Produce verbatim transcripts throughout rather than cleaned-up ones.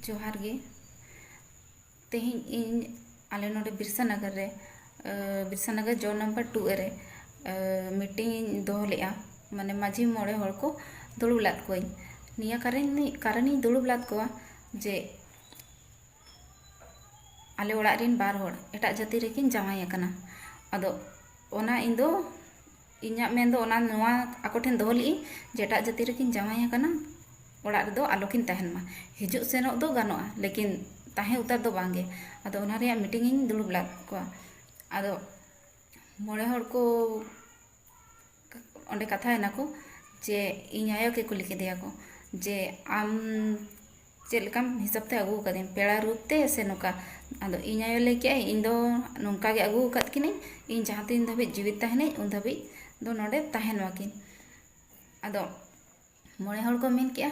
ᱡᱚᱦᱟᱨ ᱜᱮ᱾ ᱛᱮᱦᱮᱧ ᱤᱧ ᱟᱞᱮ ᱱᱚᱰᱮ ᱵᱤᱨᱥᱟᱱᱟᱜᱟᱨ ᱨᱮ, ᱮ, ᱵᱤᱨᱥᱟᱱᱟᱜᱟᱨ ᱡᱳᱱ ᱱᱟᱢᱵᱟᱨ ᱴᱩ ᱮ ᱨᱮ, ᱮ, ᱢᱤᱴᱤᱝ ᱤᱧ ᱫᱚᱦᱚ ᱞᱮᱫᱼᱟ, ᱢᱟᱱᱮ ᱢᱟᱹᱡᱷᱤ ᱢᱚᱬᱮ ᱦᱚᱲ ᱠᱚ ᱫᱩᱲᱩᱵ ᱞᱮᱫ ᱠᱚᱣᱟᱧ᱾ ᱱᱤᱭᱟᱹ ᱠᱟᱨᱚᱱ, ᱠᱟᱨᱚᱱᱤᱧ ᱫᱩᱲᱩᱵ ᱞᱮᱫ ᱠᱚᱣᱟ ᱡᱮ ᱟᱞᱮ ᱚᱲᱟᱜ ᱨᱮᱱ ᱵᱟᱨ ᱦᱚᱲ ᱮᱴᱟᱜ ᱡᱟᱹᱛᱤ ᱨᱮᱠᱤᱱ ᱡᱟᱶᱟᱭ ᱟᱠᱟᱱᱟ᱾ ᱟᱫᱚ ᱚᱱᱟ ᱤᱧ ᱫᱚ, ᱤᱧᱟᱹᱜ ᱢᱮᱱ ᱫᱚ ᱚᱱᱟ ᱱᱚᱣᱟ ᱟᱠᱚ ᱴᱷᱮᱱ ᱫᱚᱦᱚ ᱞᱮᱫᱼᱟᱹᱧ ᱡᱮ ᱮᱴᱟᱜ ᱡᱟᱹᱛᱤ ᱨᱮᱠᱤᱱ ᱡᱟᱶᱟᱭ ᱟᱠᱟᱱᱟ, ᱚᱲᱟᱜ ᱨᱮᱫᱚ ᱟᱞᱚ ᱠᱤᱱ ᱛᱟᱦᱮᱱ ᱢᱟ, ᱦᱤᱡᱩᱜ ᱥᱮᱱᱚᱜ ᱫᱚ ᱜᱟᱱᱚᱜᱼᱟ, ᱞᱮᱠᱤᱱ ᱛᱟᱦᱮᱸ ᱩᱛᱟᱹᱨ ᱫᱚ ᱵᱟᱝ ᱜᱮ᱾ ᱟᱫᱚ ᱚᱱᱟ ᱨᱮᱭᱟᱜ ᱢᱤᱴᱤᱝ ᱤᱧ ᱫᱩᱲᱩᱵ ᱞᱮᱫ ᱠᱚᱣᱟ᱾ ᱟᱫᱚ ᱢᱚᱬᱮ ᱦᱚᱲ ᱠᱚ ᱚᱸᱰᱮ ᱠᱟᱛᱷᱟᱭᱮᱱᱟ ᱠᱚ ᱡᱮ ᱤᱧ ᱟᱭᱳ ᱜᱮ ᱠᱩᱞᱤ ᱠᱮᱫᱮᱭᱟ ᱠᱚ ᱡᱮ, "ᱟᱢ ᱪᱮᱫ ᱞᱮᱠᱟᱢ ᱦᱤᱥᱟᱹᱵ ᱛᱮ ᱟᱹᱜᱩ ᱟᱠᱟᱫᱤᱧ, ᱯᱮᱲᱟ ᱨᱩᱯ ᱛᱮ ᱥᱮ ᱱᱚᱝᱠᱟ?" ᱟᱫᱚ ᱤᱧ ᱟᱭᱳ ᱞᱟᱹᱭ ᱠᱮᱜᱼᱟᱭ, "ᱤᱧ ᱫᱚ ᱱᱚᱝᱠᱟ ᱜᱮ ᱟᱹᱜᱩ ᱟᱠᱟᱫ ᱠᱤᱱᱟᱹᱧ, ᱤᱧ ᱡᱟᱦᱟᱸ ᱛᱤᱱ ᱫᱷᱟᱹᱵᱤᱡ ᱡᱤᱣᱤᱫ ᱛᱟᱦᱮᱱᱟᱹᱧ ᱩᱱ ᱫᱷᱟᱹᱵᱤᱡ ᱫᱚ ᱱᱚᱰᱮ ᱛᱟᱦᱮᱱ ᱢᱟᱠᱤᱱ᱾" ᱟᱫᱚ ᱢᱚᱬᱮ ᱦᱚᱲ ᱠᱚ ᱢᱮᱱ ᱠᱮᱜᱼᱟ,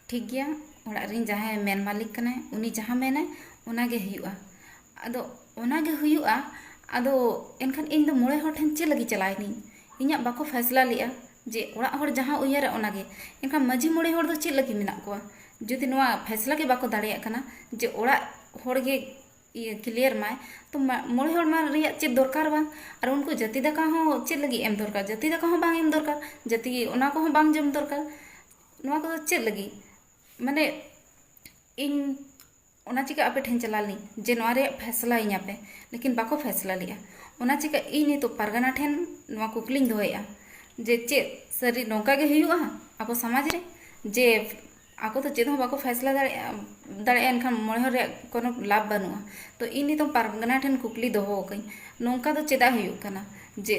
"ᱴᱷᱤᱠ ᱜᱮᱭᱟ, ᱚᱲᱟᱜ ᱨᱮᱱ ᱡᱟᱦᱟᱸᱭ ᱢᱮᱱ ᱢᱟᱹᱞᱤᱠ ᱠᱟᱱᱟᱭ, ᱩᱱᱤ ᱡᱟᱦᱟᱸ ᱢᱮᱱᱟᱭ ᱚᱱᱟ ᱜᱮ ᱦᱩᱭᱩᱜᱼᱟ᱾" ᱟᱫᱚ ᱚᱱᱟ ᱜᱮ ᱦᱩᱭᱩᱜᱼᱟ᱾ ᱟᱫᱚ ᱮᱱᱠᱷᱟᱱ ᱤᱧ ᱫᱚ ᱢᱚᱬᱮ ᱦᱚᱲ ᱴᱷᱮᱱ ᱪᱮᱫ ᱞᱟᱹᱜᱤᱫ ᱪᱟᱞᱟᱣ ᱮᱱᱟᱹᱧ? ᱤᱧᱟᱹᱜ ᱵᱟᱠᱚ ᱯᱷᱟᱭᱥᱞᱟ ᱞᱮᱜᱼᱟ ᱡᱮ ᱚᱲᱟᱜ ᱦᱚᱲ ᱡᱟᱦᱟᱸ ᱩᱭᱦᱟᱹᱨᱟ ᱚᱱᱟ ᱜᱮ᱾ ᱮᱱᱠᱷᱟᱱ ᱢᱟᱹᱡᱷᱤ ᱢᱚᱬᱮ ᱦᱚᱲ ᱫᱚ ᱪᱮᱫ ᱞᱟᱹᱜᱤᱫ ᱢᱮᱱᱟᱜ ᱠᱚᱣᱟ? ᱡᱩᱫᱤ ᱱᱚᱣᱟ ᱯᱷᱟᱭᱥᱞᱟ ᱜᱮ ᱵᱟᱠᱚ ᱫᱟᱲᱮᱭᱟᱜ ᱠᱟᱱᱟ ᱡᱮ ᱚᱲᱟᱜ ᱦᱚᱲ ᱜᱮ ᱤᱭᱟᱹ ᱠᱞᱤᱭᱟᱨ ᱢᱟᱭ, ᱛᱚ ᱢᱟ-, ᱢᱚᱬᱮ ᱦᱚᱲ ᱢᱟ ᱨᱮᱭᱟᱜ ᱪᱮᱫ ᱫᱚᱨᱠᱟᱨ ᱵᱟᱝ? ᱟᱨ ᱩᱱᱠᱩ ᱡᱟᱹᱛᱤ ᱫᱟᱠᱟ ᱦᱚᱸ ᱪᱮᱫ ᱞᱟᱹᱜᱤᱫ ᱮᱢ ᱫᱚᱨᱠᱟᱨ? ᱡᱟᱹᱛᱤ ᱫᱟᱠᱟ ᱦᱚᱸ ᱵᱟᱝ ᱮᱢ ᱫᱚᱨᱠᱟᱨ, ᱡᱟᱹᱛᱤ ᱚᱱᱟ ᱠᱚᱦᱚᱸ ᱵᱟᱝ ᱡᱚᱢ ᱫᱚᱨᱠᱟᱨ᱾ ᱱᱚᱣᱟ ᱠᱚᱫᱚ ᱪᱮᱫ ᱞᱟᱹᱜᱤᱫ? ᱢᱟᱱᱮ ᱤᱧ ᱚᱱᱟ ᱪᱤᱠᱟᱹ ᱟᱯᱮ ᱴᱷᱮᱱ ᱪᱟᱞᱟᱣ ᱞᱮᱱᱟᱹᱧ ᱡᱮ ᱱᱚᱣᱟ ᱨᱮᱭᱟᱜ ᱯᱷᱮᱥᱞᱟ ᱤᱧᱟᱹᱯᱮ, ᱞᱮᱠᱤᱱ ᱵᱟᱠᱚ ᱯᱷᱮᱥᱞᱟ ᱞᱮᱜᱼᱟ᱾ ᱚᱱᱟ ᱪᱤᱠᱟᱹ ᱤᱧ ᱱᱤᱛᱚᱜ ᱯᱟᱨᱜᱟᱱᱟ ᱴᱷᱮᱱ ᱱᱚᱣᱟ ᱠᱩᱠᱞᱤᱧ ᱫᱚᱦᱚᱭᱮᱫᱼᱟ ᱡᱮ ᱪᱮᱫ ᱥᱟᱹᱨᱤ ᱱᱚᱝᱠᱟ ᱜᱮ ᱦᱩᱭᱩᱜᱼᱟ ᱟᱵᱚ ᱥᱚᱢᱟᱡᱽ ᱨᱮ, ᱡᱮ ᱟᱠᱚ ᱫᱚ ᱪᱮᱫ ᱦᱚᱸ ᱵᱟᱠᱚ ᱯᱷᱮᱥᱞᱟ ᱫᱟᱲᱮᱭᱟᱜᱼᱟ, ᱫᱟᱲᱮᱭᱟᱜᱼᱟ, ᱮᱱᱠᱷᱟᱱ ᱢᱚᱬᱮ ᱦᱚᱲ ᱨᱮᱭᱟᱜ ᱠᱳᱱᱳ ᱞᱟᱵᱷ ᱵᱟᱹᱱᱩᱜᱼᱟ᱾ ᱛᱚ ᱤᱧ ᱱᱤᱛᱚᱝ ᱯᱟᱨᱜᱟᱱᱟ ᱴᱷᱮᱱ ᱠᱩᱠᱞᱤ ᱫᱚᱦᱚ ᱟᱠᱟᱹᱧ, ᱱᱚᱝᱠᱟ ᱫᱚ ᱪᱮᱫᱟᱜ ᱦᱩᱭᱩᱜ ᱠᱟᱱᱟ ᱡᱮ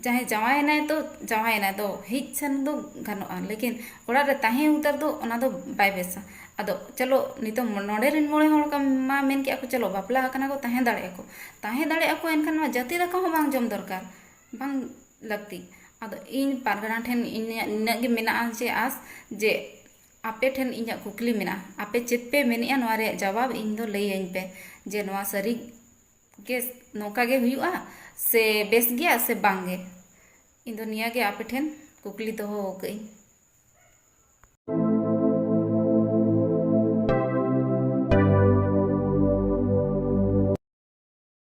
ᱡᱟᱦᱟᱸᱭ ᱡᱟᱶᱟᱭᱮᱱᱟᱭ ᱛᱚ ᱡᱟᱶᱟᱭᱮᱱᱟᱭ ᱫᱚ ᱦᱮᱡ ᱥᱮᱱ ᱫᱚ ᱜᱟᱱᱚᱜᱼᱟ, ᱞᱮᱠᱤᱱ ᱚᱲᱟᱜ ᱨᱮ ᱛᱟᱦᱮᱸ ᱩᱛᱟᱹᱨ ᱫᱚ ᱚᱱᱟ ᱫᱚ ᱵᱟᱭ ᱵᱮᱥᱟ᱾ ᱟᱫᱚ ᱪᱚᱞᱚ ᱱᱤᱛᱚᱝ ᱱᱚᱰᱮ ᱨᱮᱱ ᱢᱚᱬᱮ ᱦᱚᱲ ᱠᱚ ᱢᱟ ᱢᱮᱱ ᱠᱮᱜᱼᱟ ᱠᱚ ᱪᱚᱞᱚ ᱵᱟᱯᱞᱟ ᱟᱠᱟᱱᱟ ᱠᱚ, ᱛᱟᱦᱮᱸ ᱫᱟᱲᱮᱭᱟᱜᱼᱟ ᱠᱚ, ᱛᱟᱦᱮᱸ ᱫᱟᱲᱮᱭᱟᱜᱼᱟ ᱠᱚ, ᱮᱱᱠᱷᱟᱱ ᱢᱟ ᱡᱟᱹᱛᱤ ᱫᱟᱠᱟ ᱦᱚᱸ ᱵᱟᱝ ᱡᱚᱢ ᱫᱚᱨᱠᱟᱨ, ᱵᱟᱝ ᱞᱟᱹᱠᱛᱤ᱾ ᱟᱫᱚ ᱤᱧ ᱯᱟᱨᱜᱟᱱᱟ ᱴᱷᱮᱱ ᱤᱧᱟᱹᱜ ᱱᱤᱱᱟᱹᱜ ᱜᱮ ᱢᱮᱱᱟᱜᱼᱟ ᱡᱮ ᱟᱥ ᱡᱮ ᱟᱯᱮ ᱴᱷᱮᱱ ᱤᱧᱟᱹᱜ ᱠᱩᱠᱞᱤ ᱢᱮᱱᱟᱜᱼᱟ, ᱟᱯᱮ ᱪᱮᱫ ᱯᱮ ᱢᱮᱱᱮᱜᱼᱟ ᱱᱚᱣᱟ ᱨᱮᱭᱟᱜ ᱡᱟᱣᱟᱵ ᱤᱧ ᱫᱚ ᱞᱟᱹᱭᱟᱹᱧ ᱯᱮ ᱡᱮ ᱱᱚᱣᱟ ᱥᱟᱹᱨᱤ ᱜᱮ ᱱᱚᱝᱠᱟ ᱜᱮ ᱦᱩᱭᱩᱜᱼᱟ ᱥᱮ ᱵᱮᱥ ᱜᱮᱭᱟ ᱥᱮ ᱵᱟᱝ ᱜᱮ? ᱤᱧ ᱫᱚ ᱱᱤᱭᱟᱹ ᱜᱮ ᱟᱯᱮ ᱴᱷᱮᱱ ᱠᱩᱠᱞᱤ ᱫᱚᱦᱚ ᱟᱠᱟᱫ ᱟᱹᱧ᱾